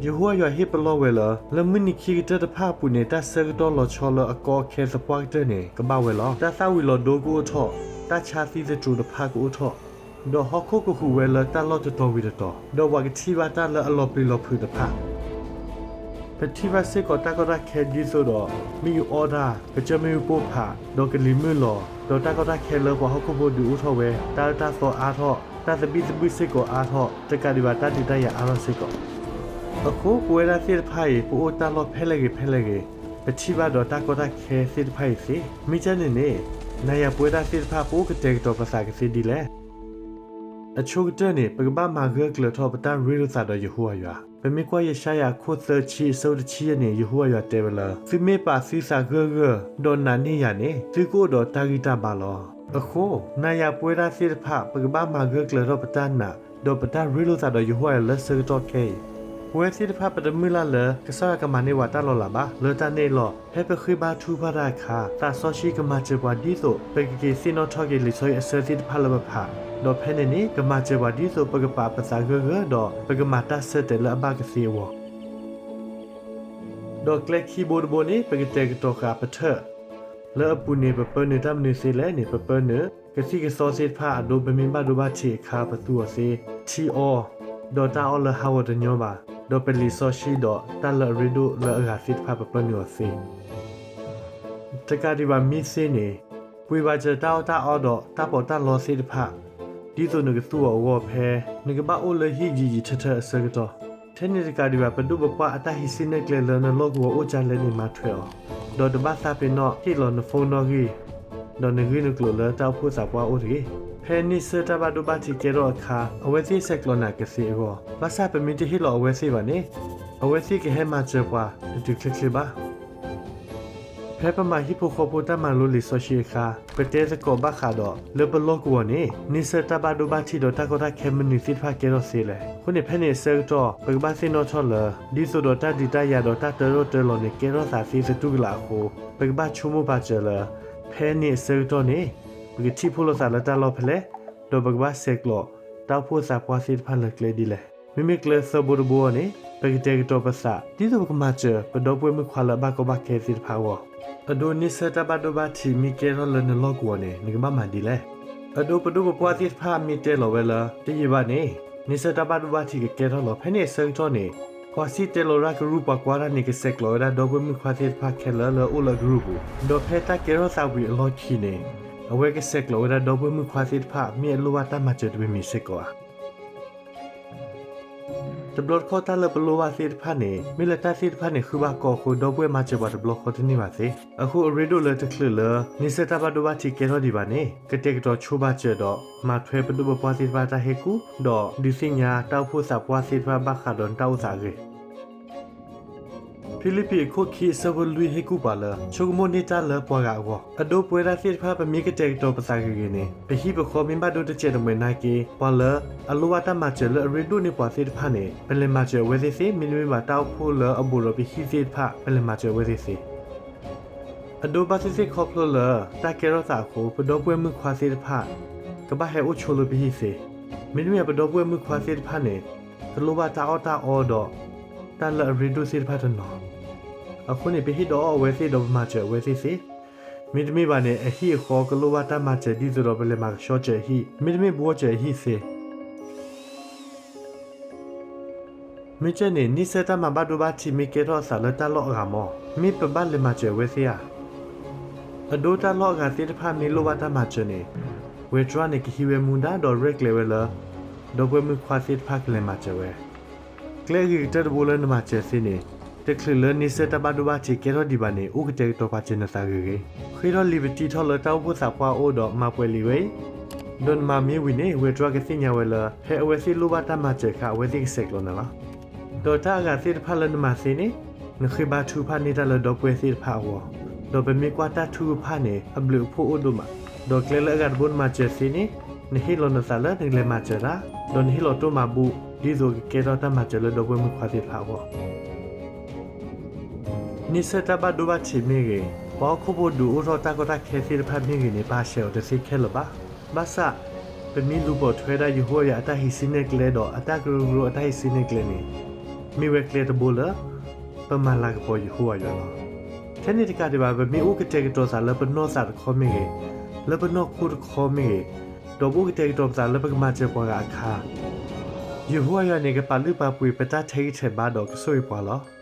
ယဟိဝၤယွၤဟ့ၣ်ပလီၢ်ဝဲလၢ လၢမုၢ်နံၤခံကတၢၢ်တဖၣ်အပူၤန့ၣ် တၢ်ဆၢကတီၢ်လီၤဆီလၢအကီအခဲသပှၢ်ကတၢၢ်န့ၣ် ကဘၣ်ဝဲလီၤ. တၢ်သၣ်ဝံၤလီၤဒိကအိၣ်ထီၣ်, တၢ်ဆါသံသတြိာ်တဖၣ်ကအိၣ်ထီၣ်, ဒီးဟီၣ်ခိၣ်ကဟူးဝဲလၢတၢ်လီၢ်တတီၤဝံၤတတီၤ, ဒီးပှၤကထံၣ်ဘၣ်တၢ်လၢအလီၤပျံၤလီၤဖုးတဖၣ် ပထံၣ်ဘၣ်စ့ၢ်ကီးတၢ်ကီတၢ်ခဲဒ်သိးဒီး မ့ၣ်အူအီၣ်တၢ်, ကစၢၢ်မ့ၣ်အူပိၢ်ဖး, ဒီးကလံၤမုၢ်လီၤ, ဒီးတၢ်ကီတၢ်ခဲလၢပှၤဟီၣ်ခိၣ်ဖိဒုးအိၣ်ထီၣ်ဝဲ, တၢ်အၢတၢ်သီအါထီၣ်, တၢ်သဘံၣ်သဘုၣ်စ့ၢ်ကီးအါထီၣ်, တကးဒံးဘၣ်တၢ်ဒုးတၢ်ယၤအါထီၣ်စ့ၢ်ကီး. အဃိ ပဝဲဒၣ်သ့ၣ်တဖၣ်အံၤ ပအိၣ်တၢ်လီၢ်ဖဲလဲၣ်ဂ့ၤဖဲလဲၣ်ဂ့ၤ, ပထံၣ်ဘၣ်ဒီးတၢ်ကီတၢ်ခဲသ့ၣ်တဖၣ်အံၤသ့. မ့ၢ်ကဲန့ၣ်န့ၣ်, နၤယၤပဝဲဒၣ်သ့ၣ်တဖၣ် ပအိၣ်ကတဲာ်ကတီၤပသးကသ့ဒ်လဲၣ်. အဆိကတၢၢ်န့ၣ် ပကဘၣ်မၤဂၢၢ်ကျၢၤထီၣ်ပတၢ်ရ့လိာ်သးဒီးယဟိဝၤယွၤ. ပမ့ၢ်ကွၢ်ယၡါယၤအခိၣ်သၢဆံအဆၢတဆံယဲၢ်န့ၣ် ယဟိဝၤယွၤတဲဝဲလၢ သုမ့ၢ်ပာ်သုသးဂၢၢ်ဂၢၢ်, ဒီးနာ်န့ၢ်ယၤန့ၣ် သုကအိၣ်ဒီးတၢ်ဂံၢ်တၢ်ဘါလီၤ. အဃိ နၤယၤပဝဲဒၣ်သ့ၣ်တဖၣ် ပကဘၣ်မၤဂၢၢ်ကျၢၤထီၣ်ပတၢ်နာ်, ဒီးပတၢ်ရ့လိာ်သးဒီးယဟိဝၤယွၤလၢဆၢကတီၢ်ခဲအံၤ. ပဝဲသ့ၣ်တဖၣ်ပတမုၢ်လၢ်လၢ ကစၢ်ယွၤကမၤန့ၢ်ပှၤတၢ်လီၤလးဘၣ်. လၢတၢ်န့ၣ်အလီၢ် ဖဲပဃ့ဘါထုကဖၣ်တၢ်အခါ သးစီဆှံကမၤစၢၤပှၤဒ်သိး ပကက့ၤသ့ၣ်နီၣ်ထီၣ်က့ၤလံာ်စီဆှံအဆၢသ့ၣ်တဖၣ်လၢပဖး, ဒီးဖဲန့ၣ်န့ၣ် ကမၤစၢၤပှၤဒ်သိးပကပာ်ပသးဂၢၢ်ဂၢၢ်ဒီး ပကမၤတၢ်ဆၢတဲာ်လၢအဘၣ်ကသ့အဂီၢ်. ဒီးကျဲခံဘိတဘိန့ၣ် ပကတဲာ်ကတီၤဃာ်ပထၢၣ် လၢအပူၤန့ၣ် ပပၢနုာ်တၢ်မနုၤသ့လဲၣ်န့ၣ် ပပၢနုာ် ကသံၣ်ကသီသ့ၣ်တဖၣ်အဒိ ပမ့ၢ်ဘၣ်ဒိဘၣ်ထံးအခါ ပသူအီၤသ့, ထံအီ, ဒီးတၢ်အီၣ်လၢဟးဂီၤတညီဘၣ်, ဒီးပလံာ်စီဆှံဒီးတၢ်လၢအရ့ဒိၣ်လၢအဂၤသ့ၣ်တဖၣ် ပပၢနုာ်အီၤသ့ တကးဒံးဘၣ်မ့ၢ်သ့န့ၣ်, ပှ့ၤဘၣ်စၢၤတၢ်အီၣ်တၢ်အီဒီးတၢ်ပီးတၢ်လီသ့ၣ်တဖၣ်, ဒ်သိးနကသူအီၤအဂီၢ်ဖဲ နကဘၣ်အိၣ်လၢဟံၣ်ယံာ်ယံာ်ထၢထၢအဆၢကတီၢ်. ထဲန့ၣ်တကးဒံးဘၣ် ပဒိၣ်ပပှၢ်အတၢ်ဟံးစုနဲၣ်ကျဲလၢနလီၢ်ကဝီၤအိၣ်ကၢလဲၣ်န့ၣ် မၤထွဲအီၤ, ဒီးတဘၣ်သးပ့ၤနီၣ်ဟ့ၣ်လီၤန phone နီၣ်ဂံၢ်, ဒီးနဂ့ၢ်နကျိၤလၢတၢ်အိၣ်ဖှိၣ်သးပှၢ်အိၣ်တဂ့ၤ. ဖဲန့ဆၢၣ်တၢ်ဘၣ်ဒိဘၣ်ထံးကဲထီၣ်အခါ အဝဲသ့ၣ်ဆဲးကျိးနၤကသ့အဂီၢ်, ဘၣ်ဆၣ်ပမ့ၢ်တဟ့ၣ်လီၤအဝဲသ့ၣ်ဘၣ်န့ၣ်, အဝဲသ့ၣ်ကဟဲမၤစၢၤပှၤတတုၤချ့ချ့ဘၣ်. ဖဲပမၤဟံၣ်ဖိဃီဖိတၢ်မၤလိလံာ်စီဆှံအခါ, ပတဲသကိးဘၣ်ဃးဒီးလၢပလီၢ်ကဝီၤန့ၣ် န့ဆၢၣ်တၢ်ဘၣ်ဒိဘၣ်ထံးဒီးတၢ်ကီတၢ်ခဲမနုၤသ့ၣ်တဖၣ်ကဲထီၣ်သ့လဲၣ်. အဃိန့ၣ် ဖဲန့ၣ်အဆၢကတီၢ် ပကဘၣ်သ့ၣ်နီၣ်ထီၣ်လၢ ဒ်သိးဒီးတၢ်ဒုးတၢ်ယၤဒီးတၢ်တၢထီၣ်တၢလီၤန့ၣ် ကဲထီၣ်သးသ့သတူၢ်ကလာ်အဃိ, ပကဘၣ်ဆိကမိၣ်ပာ်စၢၤလၢ ဖဲန့ၣ်အဆၢကတီၢ်န့ၣ် ပကထံၣ်ဖှိၣ်လိာ်သးလၢတၢ်လီၢ်ဖဲလဲၣ်, ဒီးပကဘၣ်ဆဲးကျိးတၢ်အိၣ်ဖှိၣ်သးပှၢ်သ့ၣ်တဖၣ်လၢကျဲဒ်လဲၣ်. မ့မ့ၢ်ကျဲသၢဘိတဘိအံၤန့ၣ် ပကတဲာ်ကတီၤပသး ဒ်သိးပကမၤစၢၤ ပဒီပုၢ်ဝဲၢ်မုၣ်ခွါလၢအဘၣ်ကီဘၣ်ခဲသ့ၣ်တဖၣ်အဂီၢ်. အဒိ န့ဆၢၣ်တၢ်ဘၣ်ဒိဘၣ်ထံးမ့ၢ်ကဲထီၣ်လၢနလီၢ်ကဝီၤန့ၣ် နကဘၣ်မၤဒ်လဲၣ်. အဒိ ပဒိၣ်ပပှၢ်သ့ၣ်တဖၣ်မ့ၢ်တဲလီၤဝဲလၢ တယံာ်ဘၣ်န့ၣ် န့ဆၢၣ်တၢ်ဘၣ်ဒိဘၣ်ထံးကကဲထီၣ်လီၤ. ဖဲန့ၣ်အဆၢကတီၢ်န့ၣ် ပှၤစံၣ်တဲၤလီၤရၢ်ကရူၢ်ပှၤကွၢ်တၢ်န့ၣ် ကဆဲးကျိးဝဲဒၣ်ဒီပုၢ်ဝဲၢ်မုၣ်ခွါသ့ၣ်တဖၣ်ခဲလၢာ်လၢအအိၣ်လၢအကရူၢ်ပူၤ, ဒီးဖဲတၢ်ကဲထီၣ်သးဝံၤအလီၢ်ခံန့ၣ် အဝဲကဆဲးကျိးဝဲဒၣ်ဒီပုၢ်ဝဲၢ်မုၣ်ခွါသ့ၣ်တဖၣ် မ့ၢ်အလိၣ်ဘၣ်တၢ်မၤစၢၤတမံၤမံၤစ့ၢ်ကီးဧါ. တဘျီတခီၣ်တၢ်လၢပလိၣ်ဘၣ်သ့ၣ်တဖၣ်န့ၣ် မ့ၢ်လၢတၢ်သ့ၣ်တဖၣ်န့ၣ်ဃုဘၣ်ကီအဃိ ဒီပုၢ်ဝဲၢ်မၤစၢၤပှၤတဘျီဃီတန့ၢ်ဘၣ်သ့. အဃိအရ့ဒိၣ်လၢတချုးလၢ န့ဆၢၣ်တၢ်ဘၣ်ဒိဘၣ်ထံးကဲထီၣ်ဒံးဘၣ်န့ၣ် ကတဲာ်ကတီၤဆိဘၣ်စၢၤဒီး မၤထွဲပဒိၣ်ပပှၢ်သ့ၣ်တဖၣ်တၢ်ဟ့ၣ်ကူၣ် ဒီးဒုးသ့ၣ်ညါတၢ်အိၣ်ဖှိၣ်သးပှၢ်သ့ၣ်တဖၣ်ဘၣ်ဃးဒီးနတၢ်အိၣ်သးအဂ့ၢ်. ဖံလံးပံးအခိၣ်ခံအဆၢဖိလွံၢ်ဟ့ၣ်ကူၣ်ပှၤလၢ ဆိကမိၣ်န့ၢ်တၢ်လၢပှၤဂၤအဂီၢ်. အဒိပဝဲဒၣ်သ့ၣ်တဖၣ် ပမ့ၢ်ကတဲာ်ကတီၤပသးဂ့ၤဂ့ၤန့ၣ် ပဟံၣ်ပဃီမ့ၢ်ဘၣ်ဒိတစဲးတမှဲၤနာ်က့ ပှၤလၢအလိၣ်ဘၣ်တၢ်မၤစၢၤလၢအရ့ဒိၣ်န့ၢ်ပှၤသ့ၣ်တဖၣ်န့ၣ် ပလဲၤမၤစၢၤအဝဲသ့ၣ်သ့, မ့တမ့ၢ်ဘၣ်တၢ်အိၣ်ဖှိၣ်လၢအဘူးဒီးပဟံၣ်သ့ၣ်တဖၣ် ပလဲၤမၤစၢၤအဝဲသ့ၣ်သ့. အဒိဘၣ်သ့ၣ်သ့ၣ်ခီဖျိလၢ တၢ်ကဲထီၣ်သးအဃိ ပဒီပုၢ်ဝဲၢ်မုၣ်ခွါသ့ၣ်တဖၣ် ကဘၣ်ဟဲအိၣ်ဆိလၢပဟံၣ်သ့. မ့တမ့ၢ်ပဒီပုၢ်ဝဲၢ်မုၣ်ခွါသ့ၣ်တဖၣ်န့ၣ် ကလိၣ်ဘၣ်တၢ်အီၣ်တၢ်အီဒီး တၢ်လၢအရ့ဒိၣ်သ့ၣ်တဖၣ်တနီၤ. အဃိန့ၣ် ပဟ့ၣ်ဒီးအီၣ်အဝဲသ့ၣ်ဒီးပမၤစၢၤအဝဲသ့ၣ်သ့. မ့တမ့ၢ်ဘၣ်န့ၣ် အဟံၣ်အဃီကလိၣ်ဘၣ်တၢ်မၤစၢၤဒ်သိးဒီးပလဲၤမၤကဆှီစၢၤအဟံၣ်, မ့တမ့ၢ်ဘှီစၢၤအဟံၣ်သ့. မ့ၢ်ကဲန့ၣ် န့ဆၢၣ်တၢ်မၤဘၣ်ဒိဘၣ်ထံးမ့ၢ်ကဲထီၣ်အသးလၢတၢ်လီၢ်အဂၤမ့ၢ် မ့ၢ်ပဘၣ်လဲၤမၤစၢၤအဝဲသ့ၣ်ဧါ. အဒိတၢ်လီၢ်အဂၤသ့ၣ်တဖၣ်မ့ၢ်လိၣ်ဘၣ်တၢ်မၤစၢၤန့ၣ် ဝဲၤတြီန့ၣ် ကဟံးဝဲမူဒါဒီးရဲၣ်ကျဲၤဝဲလၢ ဒီပုၢ်ဝဲၢ်မုၣ်ခွါသ့ၣ်တဖၣ်ကလဲၤမၤစၢၤဝဲ. ကျဲအဂ့ၤကတၢၢ်တဘိလၢနမၤစၢၤသ့န့ၣ် တချုးလၢန့ဆၢၣ်တၢ်ဘၣ်ဒိဘၣ်ထံးကဲထီၣ်ဒံးဘၣ်န့ၣ် အိၣ်ကတဲာ်ကတီၤပာ်စၢၤနသးဂ့ၤဂ့ၤ. ဃ့ထီၣ်လံာ်ပတံထီၣ်လၢတၢ်အိၣ်ဖှိၣ်သးပှၢ်အအိၣ်ဒီးမၤပှဲၤလံာ်ဝဲအံၤ, ဒီးနမၤမ့ၢ်ဝံၤန့ၣ် ဝဲၤတြီကသ့ၣ်ညါဝဲလၢ ဖဲအဝဲသ့ၣ်လိၣ်ဘၣ်တၢ်မၤစၢၤအခါ အဝဲသ့ၣ်ကဆဲးကျိးနၤလီၤ. ဒီးတၢ်အဂၤသ့ၣ်တဖၣ်လၢနမၤသ့န့ၣ် နဃ့ဘါထုကဖၣ်န့ၢ်တၢ်လၢဒီပုၢ်ဝဲၢ်သ့ၣ်တဖၣ်အဂီၢ်, ဒီးပမ့ၢ်ကွၢ်တၢ်ထုကဖၣ်န့ၣ် အဘျုးအဖှိၣ်အိၣ်ဒိၣ်မး, ဒီးကျဲလၢအဂၤတဘိနမၤစၢၤသ့န့ၣ် နဟ့ၣ်လီၤနသးလၢနကလဲၤမၤစၢၤတၢ်, ဒီးနဟ့ၣ်လီၤတိၢ်မၤဘူၣ် ဒ်သိးကကဲထီၣ်တၢ်မၤစၢၤလၢဒီပုၢ်ဝဲၢ်မုၣ်ခွါသ့ၣ်တဖၣ်အဂီၢ်. န့ဆၢၣ်တၢ်ဘၣ်ဒိဘၣ်ထံးမ့ၢ်ဂ့ၤ, ပှၤဟီၣ်ခိၣ်ဖိဒုးအိၣ်ထီၣ်တၢ်ကီတၢ်ခဲသ့ၣ်တဖၣ်မ့ၢ်ဂ့ၤန့ၣ် ပဟးဆှဲးအီၤတသ့ခဲလၢာ်ဘၣ်. ဘၣ်ဆၣ် ပမ့ၢ်လူၤပိာ်ထွဲဒၣ်ယဟိဝၤယွၤအတၢ်ဟံးစုနဲၣ်ကျဲဒီးအတၢ်ကရၢကရိအတၢ်ဟံးစုနဲၣ်ကျဲန့ၣ် မ့ၢ်ဝဲကျဲတဘိလၢ ပမၤလၤကပီၤယဟိဝၤယွၤလီၤ. ထဲန့ၣ်တကးဒံးဘၣ် ပမ့ၢ်အိၣ်ကတဲာ်ကတီၤသးလၢပနီၢ်သးတခီမ့ၢ်ဂ့ၤ, လၢပနီၢ်ခိတခီမ့ၢ်ဂ့ၤ, ဒီးပအိၣ်ကတဲာ်ကတီၤပသးလၢပကမၤစၢၤပှၤဂၤအခါ, ယဟိဝၤယွၤန့ၣ် ကပာ်လုၢ်ပာ်ပှ့ၤပတၢ်ထဲဂံၢ်ထဲဘါဒီးကဆိၣ်ဂ့ၤပှၤလီၤ.